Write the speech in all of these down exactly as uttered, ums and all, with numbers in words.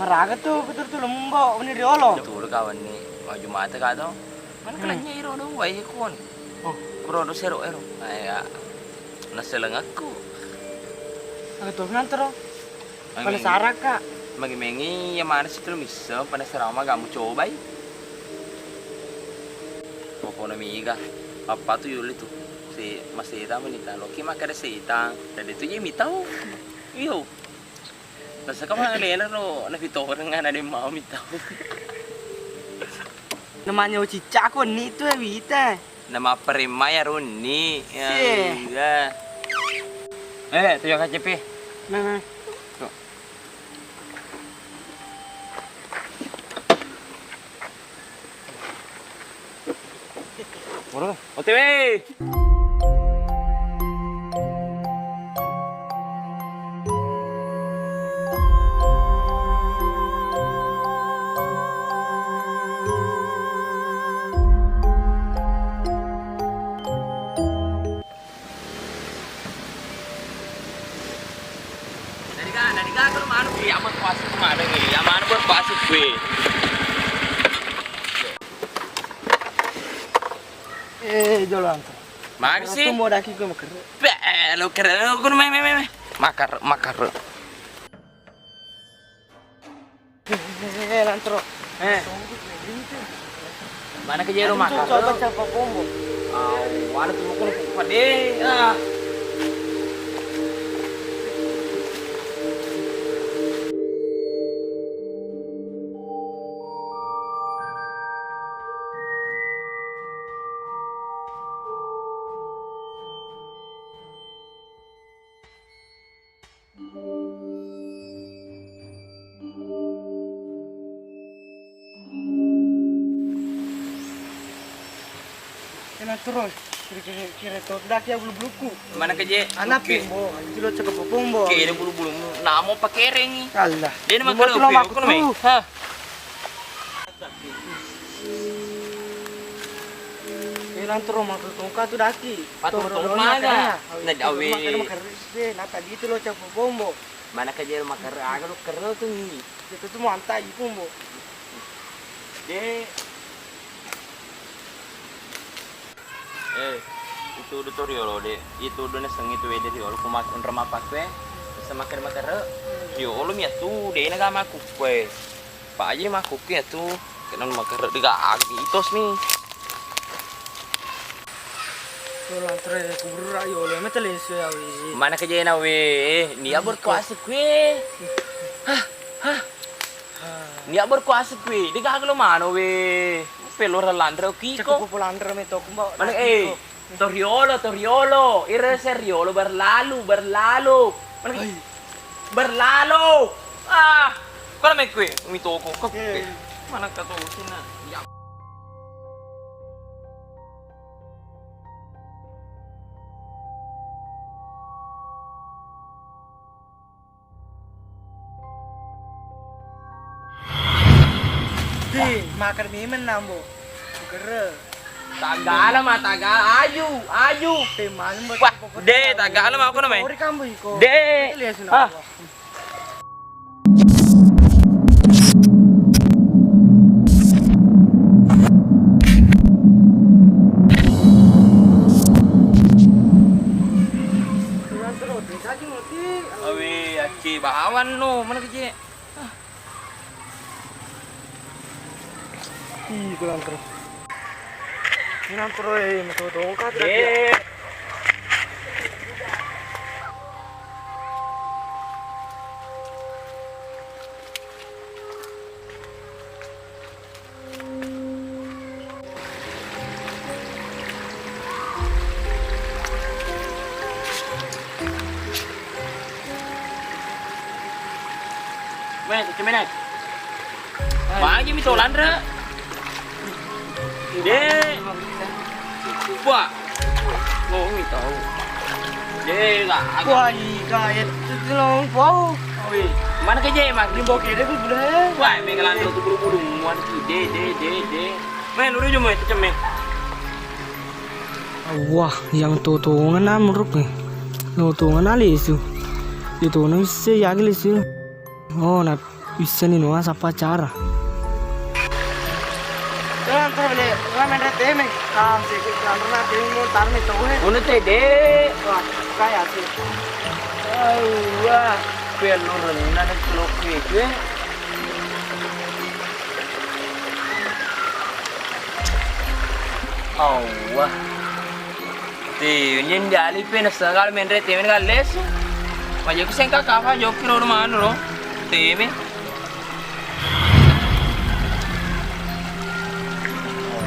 Raga tu betul-betul lembo ini riolo. Betul kawan ni, maju mata ka to. Mana kelanya iro do wai kuon. Oh, kuro do sero ero. Aya. Naselengakku. Aga to nantro. Penasaran ka. Magi mengi ya mana sih tu misseng penasaran ma kamu cobai. Pokoknya miga. Apa tu yuli tu. Si masih tahu ni talo. Ki makan sita. Tadi tu je mitau. Iyo. Nasaka mangalena ro napitoreng ana de mau mitau. Namanya ucicca ko ni tu ya wita. Nama peremai ya roni. Ya, iya. Eh, tu yang K C P. Nah, nah. Tuh. Bro, O T W. Dari ka, dari ka, kalau manuk, iya, aman, pasuk, mana ini? Iya, mana berpasuk, weh. Eh, jolo antar. Magi sih? Aku mau daki gue maker. Be, lo keren, lo kun me, me, me, me. Makar, makar. Eh, lantro. Eh. Mana ke jero mata? Coba capa pombo. Ah, mana tu ko pade. Ah. Kena terus, kira-kira, kira todaki ya bulu-buluku. Mana keje? Anak pimbo, itu lo cakap pombo. Kira bulu-bulumu, namo pakerengi. Allah. Dia nama kalau pimbo, aku namanya. Hah? Eh, lantro, makkutongka tu daki. Patu tongka mana? Na dawe. Makkere, makkere, eh, na tadi tu lo capu bombo. Mana ka jero makkere, aga lo kere tu ni. Itu tu manta i bombo. De. Eh, itu udah to riolo, de. Itu udah nasengi tu wede riolo, ku mak-, unra mapakku, eh. Bisa makkere-makkere. Riolo mi atu, de na gamaku kue. Pak aja makkukku ya tu. Kena makkere de ga agi itos mi. Lo lantre kubura yo, lo mete lesu ya, wi. Mana kejena, wi? Nia berkuasa kue. Hah, hah. Nia berkuasa kue. De gaga lo mano, wi. Pelora lantre kiko. Cakko popo lantre me to kumba. Mana, eh? To riolo, to riolo. Ira se riolo berlalu, berlalu. Mana ki? Hai. Berlalu. Ah, kau main kue, mi toko. Kau kue. Mana kau tu sini? Ya. Di, makan memang nambo. Kere. Tagala ma, tagala. Aju, aju. Wah, de, tagala ma aku namanya. De. Ah. Awe, acce bawang no, mana kecil? Ih, kurang terus. Ini nang terus, eh, metu tongkat. Meh, cemene. Magi mi tolanre. De. Wah. Oh, mi tau. De, lah. Wah, ika ya, itu long, wow. Wih, mana ke je, Mas? Ini bau kere tuh, bre. Wah, mi ngelantur tuh buru-buru, muat tuh. De, de, de, de. Meh, nuru jo, meh, cemeh. Wah, yang totongeng na menurut nih. Totongeng na lesu. Itu na bisa ya lesu. Oh, na Wissani nuasa pacara. Jangan terlalu, jangan main rete, men. Ah, si, si, jangan pernah, si, ini tarmi tahu, eh. Unu tede. Wah, kaya sih. Ayo, wah, pelurenna nih, celuk itu, eh. Awwah. Ti, nyen jali pe nasengal menre teme ngal lesu. Majeku sengka kapa joki ro manu ro. Teme.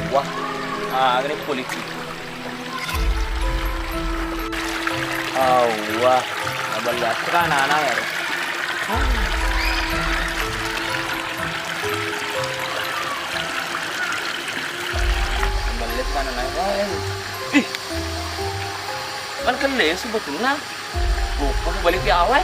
Awwah. Ah, ini polisi. Awwah, naballe atra nana yaro. Naballe atra nana yaro. Eh. Kan kelle sebetulna. Oh, aku balik ke awal.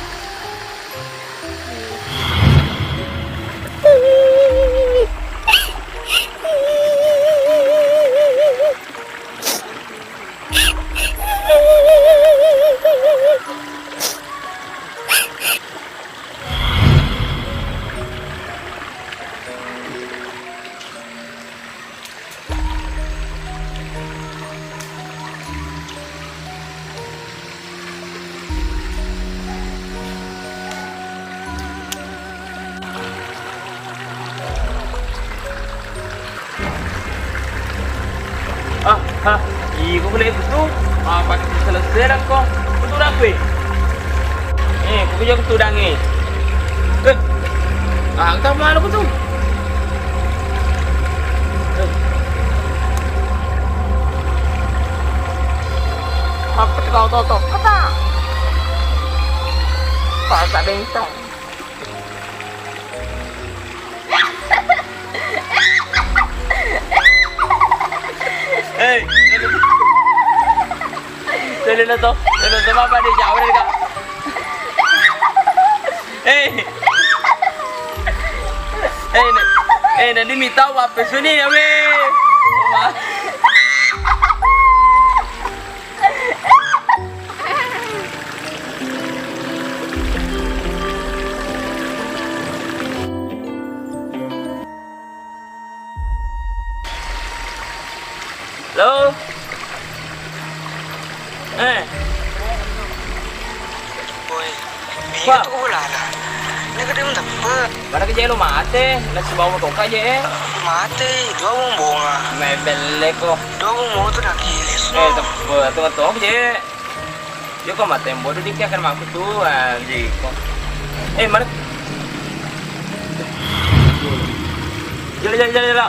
Ah, ah, iko boleh betul. Ah, pakai selesai ko. Betul apa? Eh, ko jago tudang, eh. Eh. Ah, engka malu ko tu. Eh. Apa tu kau toto? Kata. Pasal bentong. Hei, tuli lo to, tuli lo to, apa dia jauh dari kau? Hei, hei, na-, hei, nanti minta apa suni ya, weh? Halo? Eh. Boy, wah. Mega tu ulara. Ini gede mentepe. Mana kerja lu mate? Nasi bau tongka je. Mate, dua bumbunga. Mebelle ko. Dua bumbunga tu nak kilis. Eh, tepe, tepe, tepe je. Yo ko mate bodo dikki akan maku tu, anjing ko. Eh, mana? Jala, jala, jala, jala.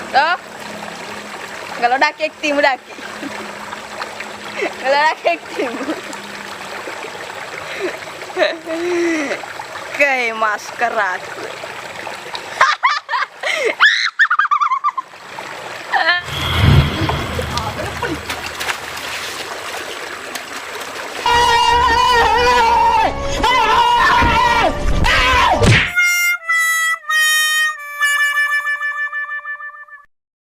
Toh? Kalau daki akting daki. Kalau daki akting. Kayak masker aku.